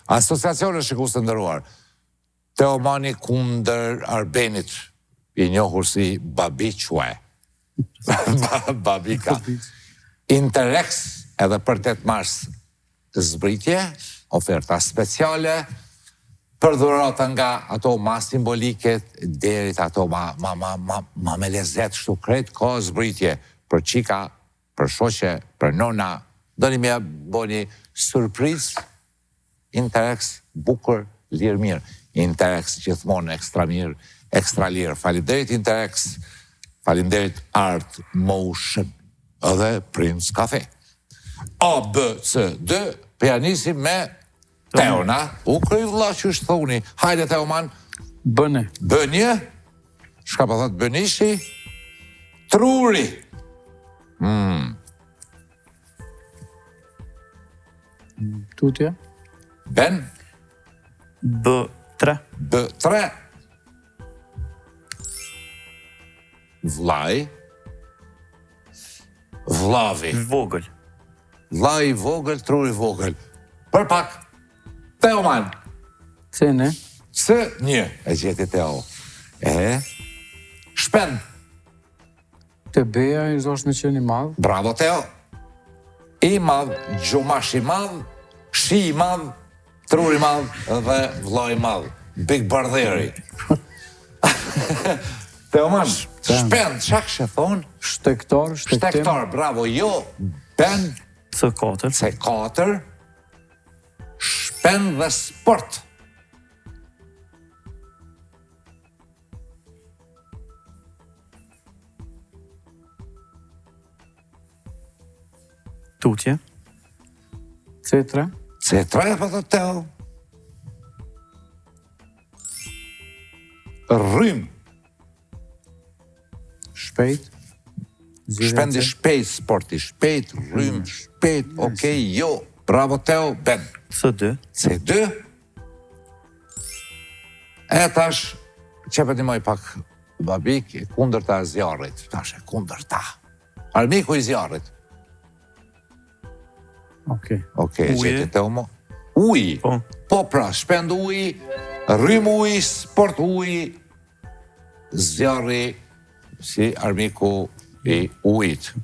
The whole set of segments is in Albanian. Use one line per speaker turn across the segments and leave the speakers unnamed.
Asociacione shikues të nderuar. Teomani kundër Arbenit, i njohur si Babique. Babika. Interex edhe për 8 mars zbritje, oferta speciale, për dhurata nga ato ma simbolike deri te ato ma, ma, ma, ma, ma me lezet, kështu krejt ka zbritje për çika, për shoqe, për nona, doni me bo një surprizë, Interex bukur lirë mirë Interex gjithmonë ekstra mirë ekstra lirë faleminderit Interex faleminderit Art Motion edhe Prince Cafe A B C D po ja nisim me Teon a u kry vlla qysh thoni hajde Teoman
B një
B një çka po thot Bënishi truri mm.
Tutje.
Ben.
B3.
B3. Vllai. Vllavi.
Vogël.
Vllai i vogël, truri i vogël. Për pak. Teoman.
C një.
C një. E gjeti Teo. E. Shpend.
Te B-ja i zosh me qenë i madh.
Bravo Teo. I madh, gjumash i madh, shi i madh, trur i madh dhe vlla i madh. Big Brotheri. Teoman, shpend, çka kishe thonë?
Shtegtar, shtegtim.
Shtegtar, bravo, jo, Ben.
C4.
C4. Shpend dhe sport.
Tutje.
C3.
C3 po thotë Teo. Rrym.
Shpejt.
Shpendi shpejt, sporti shpejt, rrym mm. shpejt, okej, jo. Bravo Teo, Ben.
C2.
C2. E tash, që po ndihmoj pak Babik, e kundërta e zjarrit, tash e kundërta. Armiku i zjarrit.
Okej.
Okej, e gjeti Teo mo. Uji.
Po.
Po pra, shpend uji, rrym uji, sport uji, zjarri si armiku i ujit.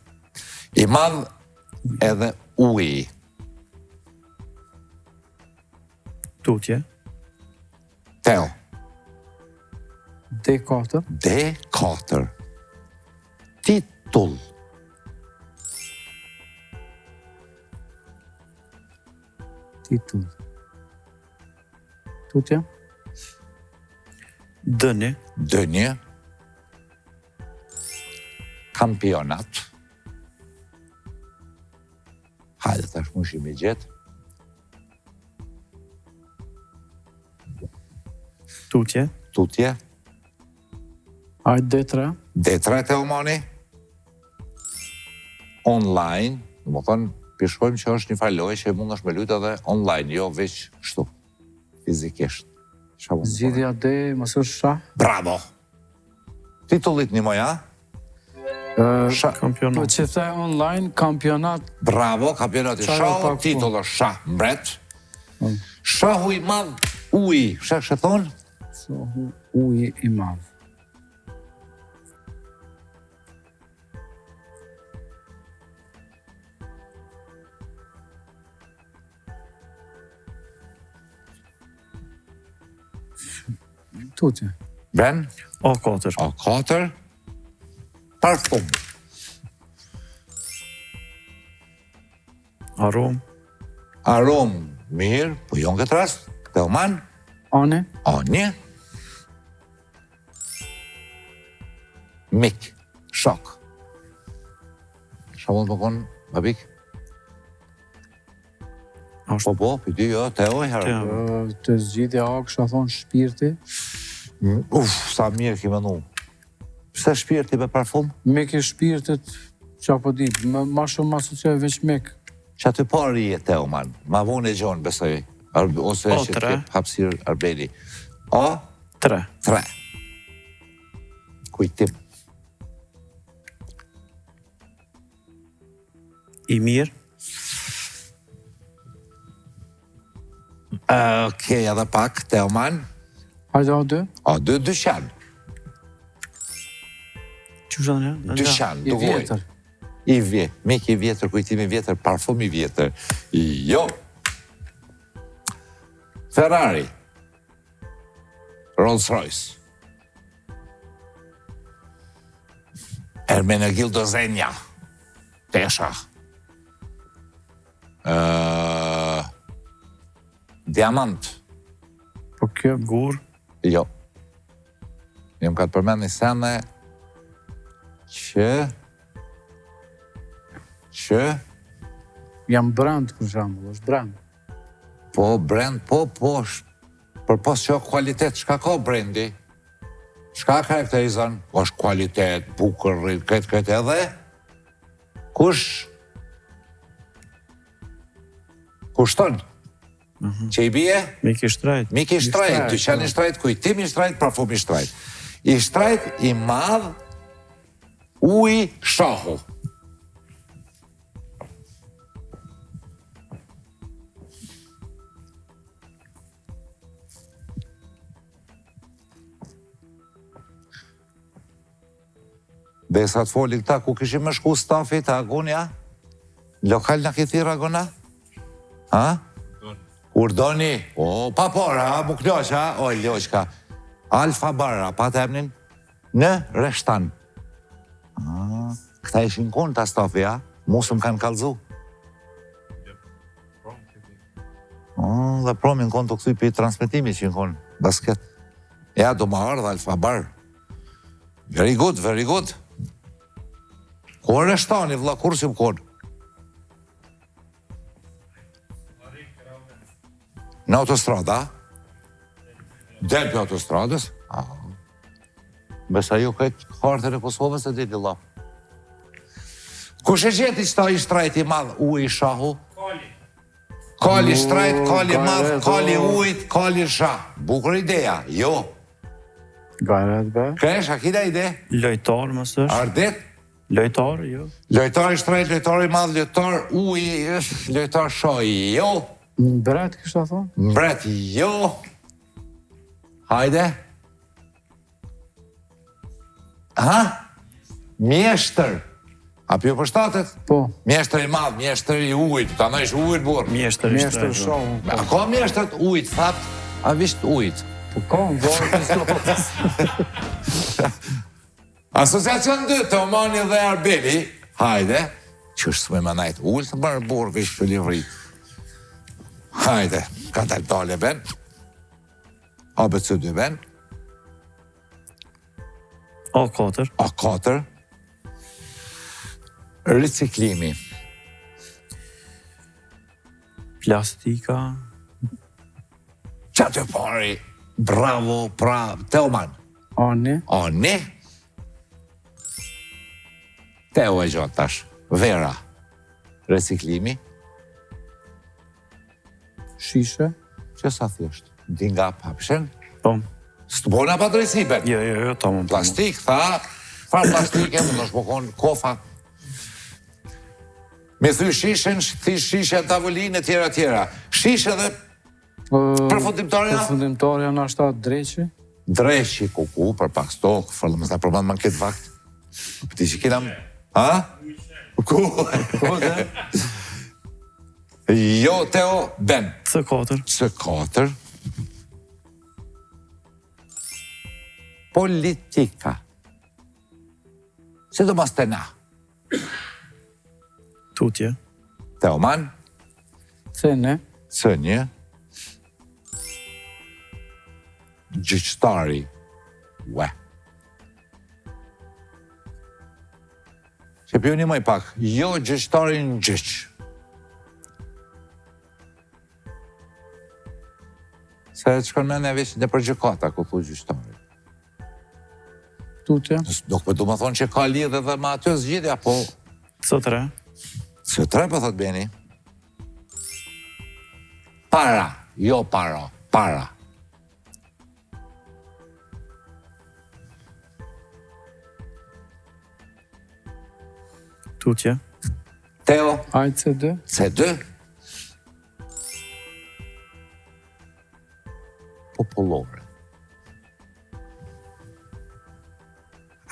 I madh edhe uji.
Tutje.
Teo.
D4.
D4. Titull.
Titull. Tutje.
D1.
D1. Kampionat. Hajde, tash mujshim me gjetë.
Tutje.
Tutje.
Hajde, D3.
D3 Teomani. Online, domethonë, po shkojmë që është një farë loje që mund është me lujtë edhe online, jo veç kështu, fizikisht.
Zgjidhja D, mos është
shah? Bravo! Titullit një moja?
Kampionat.
Po që the online, kampionat.
Bravo, kampionati shah, titull është shah, mbret. Mm. Shahu i madh, uji, çka kishe thonë?
Shahu, uji i madh. Tutje.
Ben?
A4.
A4. Parfum.
Arom.
Arom, mirë, po jo në këtë rast. Teoman?
A një.
A një. Mik, shok. Çka mund të më konë, Babik? Po po, për dy jo, te oj herë.
Te zgjidhja A, kisha thonë shpirti.
Mm, uf, sa mirë ki menu. Pse shpirti me parfum?
Mik i shpirtit, qa po di, ma shumë ma asocioj veç mik.
Që aty pari je Teoman, ma vonë e gjonë, besoj, ose
që
të hapsirë Arbeli. A?
3.
3. Kujtim.
I mirë.
Okej, edhe pak, Teoman.
Hajde, A2.
A2, dyqan.
Qysh edhe një?
Dyqan,
I vjetër.
I vjetër, mik i vjetër, kujtim i vjetër, parfum i vjetër. Jo. Ferrari. Rolls Royce. Ermenegildo Zegna. Tesha. Uh, diamant.
Po kjo
gur?
Jo. Jam ka të përmend një sene që që
Jam brand, për shembull, është brand.
Po, brand, po, po, është përpos që kualitet, çka ka brendi? Çka karakterizon? është kualitet, bukur, këtë, këtë edhe? Kush kushton? Mm -hmm. Që i bie?
Mik i shtrajt.
Mik i shtrajt, dyqan i shtrajt, kujtim i shtrajt, parfum i shtrajt. I shtrajt, i madh, uji shahu. Besa të foli këta, ku kishim me shku stafi të Agonia? Lokal na ki thirrë Agona? Ha? Kur doni? O, pa para, ha, mu knaq, ha? O, loqka. Alfa Bar, a pat emnin? Në Reshtan. A, këta ishin konë ta stafi, ha? Mu s'më kanë kallzu. O, dhe promin konë të këthy për transmitimi që në konë, basket. Ja, do më ardhë Alfa Bar. Very good, very good. Ku është Reshtani, vëlla, kurrë s'jam konë? Në autostrada? Del për autostradës? Ah. Besa ju këtë hartën e Kosovës e dini vëlla. Kush e gjeti qëta i shtrajt i madh uji shahu?
Kali.
Kali shtrajt, kali madh, kali ujit, kali shah. Bukur ideja, jo.
Gajret be.
Kresh, a kida ide?
Lojtar, mos është?
Ardit?
Lojtar, jo.
Lojtar i shtrajt, lojtar i madh, lojtar uji, lojtar shaj, jo.
Mbret, kisha thonë?
Mbret, jo. Hajde. Ha? Mjeshtër. A pjo përshtatet?
Po.
Mjeshtër i madh, mjeshtër i ujit, ta nëjsh ujit
burrë. Mjeshtër i
Mjeshtër shumë.
A ka mjeshtër të ujit, thatë? A visht ujit?
Po ka, në varë të zotës.
Asociacion 2, Teomani dhe Arbeli, hajde, që është së me najtë ulë të bërë burrë, kështë të livrit. Hajde, ka dalë dale ben, A, B, C, D, ben,
A4.
A4. Riciklimi.
Plastika.
Qa të pari? Bravo, pra, Teoman.
A1.
A1. Teo e gjatë tash. Vera. Reciklimi.
Shishe.
Që sa thjesht. Di nga papshen?
Po.
S'të bona pa drejtësi, ben.
Jo, jo, jo, tamam.
Plastik, tha, far plastike, mund është po konë kofa. Me thy shishen, thy shishe në tavolinë, e tjera, tjera. Shishe dhe përfundimtarja?
Përfundimtarja në ashta dreqi.
Dreqi, kuku, për pak stokë, fërë më sa përmend më në këtë vakt. Për ti që kena... Ha? Ku?
Ku, dhe?
Jo, Teo, Ben.
C4.
C4. Politika. Sidomos te na?
Tutje.
Teoman.
C1.
C1. Gjyqtari. Ue. Që pjoni më i pak, jo gjyqtari në gjyq. Se të shkon mendja veç nëpër gjykata, ku thu gjyqtari.
Tutje.
Nuk po du me thonë që ka lidhje edhe me atë zgjidhja, po...
C3.
C3, po thot Beni. Para, jo para, para.
Tutje.
Teo.
Aj C2.
C2. popullore.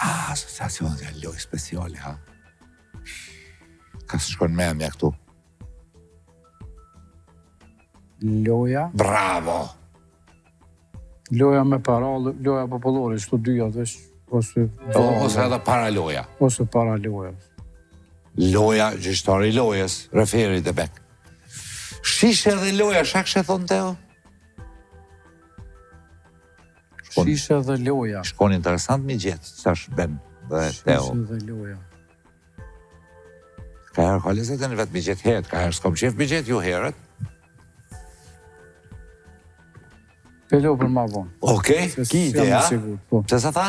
Ah, asociacionet janë lojë speciale, ha? Ka s'shkon mendja këtu.
Loja.
Bravo!
Loja me para, loja popullore, qëto dyja, veç, ose...
Po, ose edhe para loja.
Ose para loja.
Loja, gjyqtari i lojës, referi dhe bek. Shishe dhe loja, shak she thonë Teo?
Shkon, Shishe dhe loja.
Shkon interesant mi gjetë, sa shben dhe
Teo. Shishe dhe loja.
Ka herë ka lezet në vetë mi gjetë herët, ka herë s'kom qef mi gjetë ju herët.
Pe lo për ma vonë.
Okej, okay, ki ide, a?
Po.
Pse sa tha?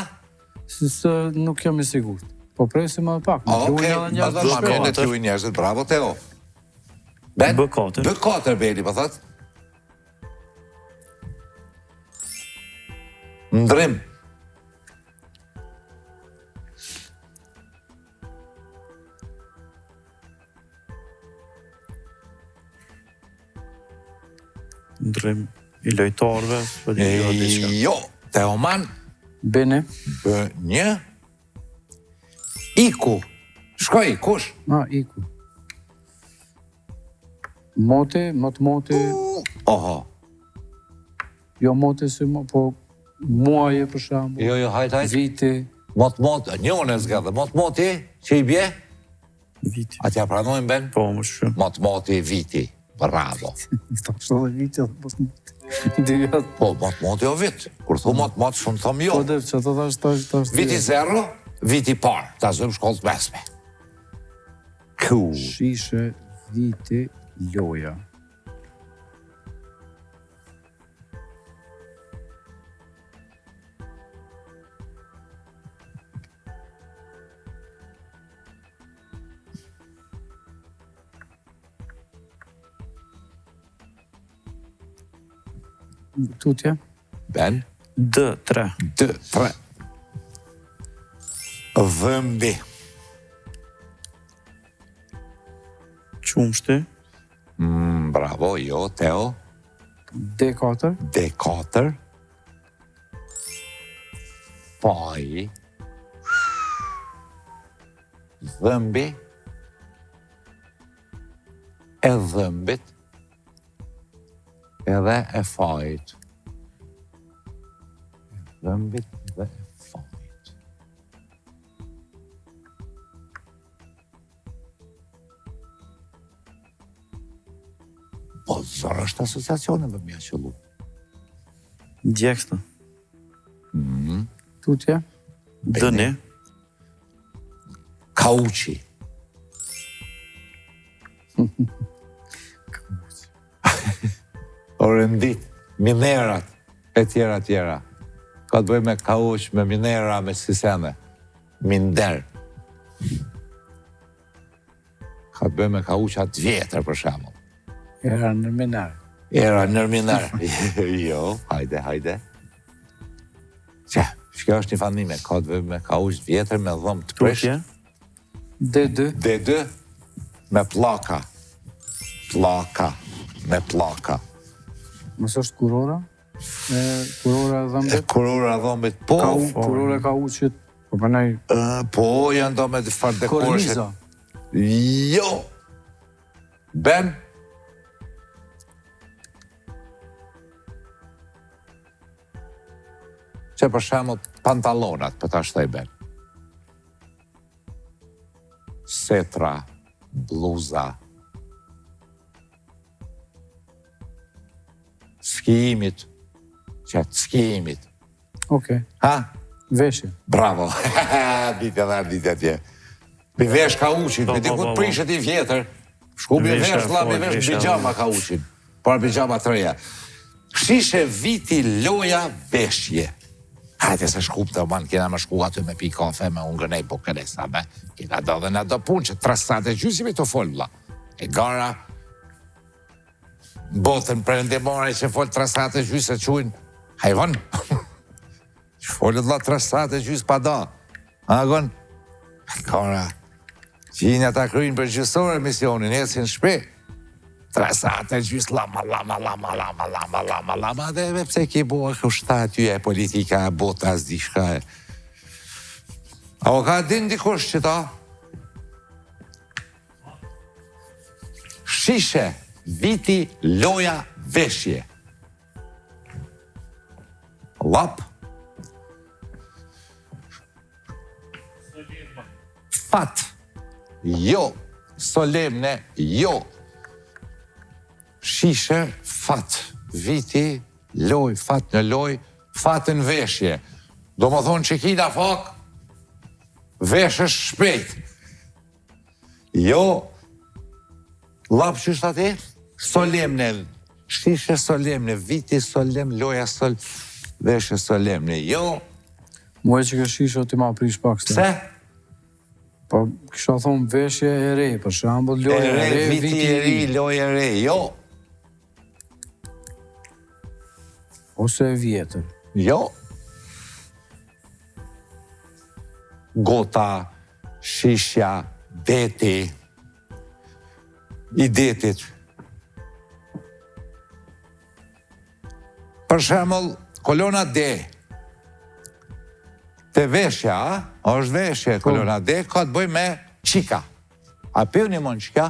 Se së nuk jam i sigurt. Po presim edhe pak.
Okej, okay, më dhe ma mirë të luajnë njerëzit, bravo Teo. Ben?
B4.
B4, Beni, po thot? Ndrim.
Ndrim i lojtarëve, po di jo
diçka. Jo, Teoman.
B një.
B një. Iku. Shkoj, kush?
Ma, iku. Moti, mot moti.
Oho.
Jo moti si mo, po muaje për shembull.
Jo, jo, hajt, hajt.
Viti.
Mot mot, një e zgadhe. Mot moti, që i bje?
Viti.
A t'ja pranojmë Ben?
Po, më shumë.
Mot moti, viti. Bravo.
Ta shto dhe viti dhe mos moti. Dyja.
Po, mot moti o vit. Kur thu mot mot, shumë thom jo.
Po, dhe, që të thash, tash, tash.
Viti zero, viti parë. Ta zëmë shkollë të mesme. Ku?
Shishe, viti, loja. Tutje?
Ben?
D3.
D3. Dhëmbi.
Qumshti.
Mm, bravo, jo, Teo.
D4.
D4. Faji. Dhëmbi. E dhëmbit. Edhe e fajit. E dhëmbit dhe e fajit. Po, zor është asociacione me mja qëllu.
Djeksta.
Mm -hmm.
Tutje?
D një.
Kauçi.
Kauçi.
Orendit, minerat, e tjera, tjera. Ka të bëjë me kauç, me minera, me sisteme. Minder. Ka të bëjë me kauça të vjetër, për shembull.
Era në miner.
Era në miner. jo, hajde, hajde. Që, kjo është një fanime, ka të bëjë me kauç të vjetër, me dhëmb të prisht.
D2.
D2, me pllaka. Pllaka, me pllaka.
Mos është kurora? E, kurora e dhëmbit?
Kurora e dhëmbit, po.
Kau, kurora e kauçit, po përnaj...
Po, janë do me të farë dekorshe.
Korniza.
Jo! Ben? Që për shembull pantallonat, për ta shtoj Ben. Setra, bluza, skijimit, që të skijimit.
Okej.
Ha?
Veshje.
Bravo. Ditë dhe ditë atje. Mi vesh kauçin,
Po,
mi di
po,
ku
po,
të
po.
prishet i vjetër. Shku mi
Veshja
vesh, vlla, mi
fort,
vesh
veshja
pijama kauçin. Por pijama të reja. Shishe viti loja veshje. Hajde se shkup të man, kena me shku aty me pi kafe, me hongër nej bukën e sa me. Kena do dhe na do punë që tre sate gjysë mi të fol, vlla. E gara, botën perëndimore që fol tre sate gjysë e quajnë hajvan. Që folët vlla tre sate gjysë pa da. Agon, gara, Gjinja ta kryjnë për gjysore misionin, ecin shpi. Tre sate gjysë lama, lama, lama, lama, lama, lama, lama, dhe ve pse ke bo e kështa aty e politika e bota s'di shka e. A o ka din dikush që ta? Shishe, viti, loja, veshje. Llap. Fat. Jo. Solemne. Jo. Shishe, fat. Viti, loj, fat në loj, fat në veshje. Domethonë që kina fak, veshesh shpejt. Jo, llap që është aty? Solemne, shishe solemne, viti solemn, loja sol, veshje solemne, jo.
Mua që ke shishe ti ma prish pak se.
Pse?
Po, kisha thonë veshje e re, për shembull, loja
e re, viti, viti i ri, loja e re, jo.
Ose e vjetër.
Jo. Gota, shishja, deti, i detit. Për shembull, kolona D, te veshja, a? është veshje, po. kolona D, ka të bëjë me qika. A po ju nimon qika?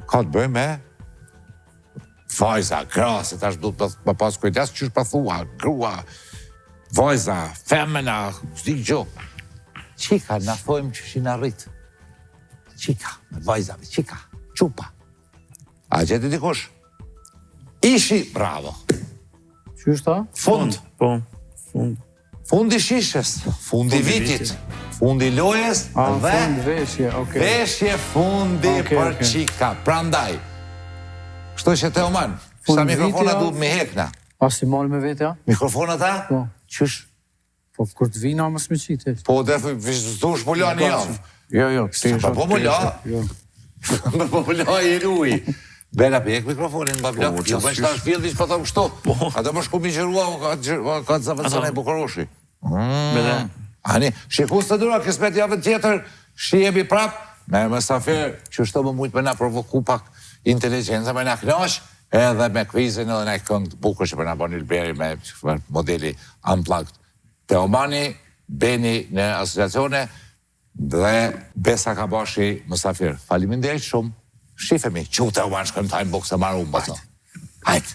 Ka të bëjë me vajza, gra, se tash duhet të me pas kujdes, qysh po thua, grua, vajza, femna, s'di gjo. Qika, na thojmë qysh jena rrit. Qika, me vajza, me qika, çupa. A gjeti dikush? Ishi, bravo.
Qysh tha?
Fund.
Po, fund.
Fundi shishes, fundi vitit, fundi lojës dhe
fund veshje, okay.
Veshje fundi okay, për okay. qika. Prandaj. Kështu që Teoman, sa mikrofona duhet me hekna.
A s'i marrë me vete, a?
Mikrofonat a?
Po.
Qysh?
Po kur të vina mos me qitë.
Po dhe s'dush mu la një javë.
Jo, jo,
ti Po po mu la.
Jo.
Po mu la i luj. Bela pe hek mikrofonin në blok, jo bëj tash fill po them kështu. Po. A do më shku mi xhirua, ka ka të zëvendëson e bukuroshi.
Mm.
Ani, shiku të dura, kismet javën tjetër, shihemi prap, me mysafir, që shto më mujtë me na provoku pak inteligjenca, me na knaq, edhe me kvizin edhe në këngë të bukur që për na bën Ylberi me modeli unplugged. Teomani, Beni në asociacione dhe Besa Kabashi mysafir. Faleminderit shumë. Shifemi. Qu Teoman shkojmë të hajmë bukë se marum baco. Hajt.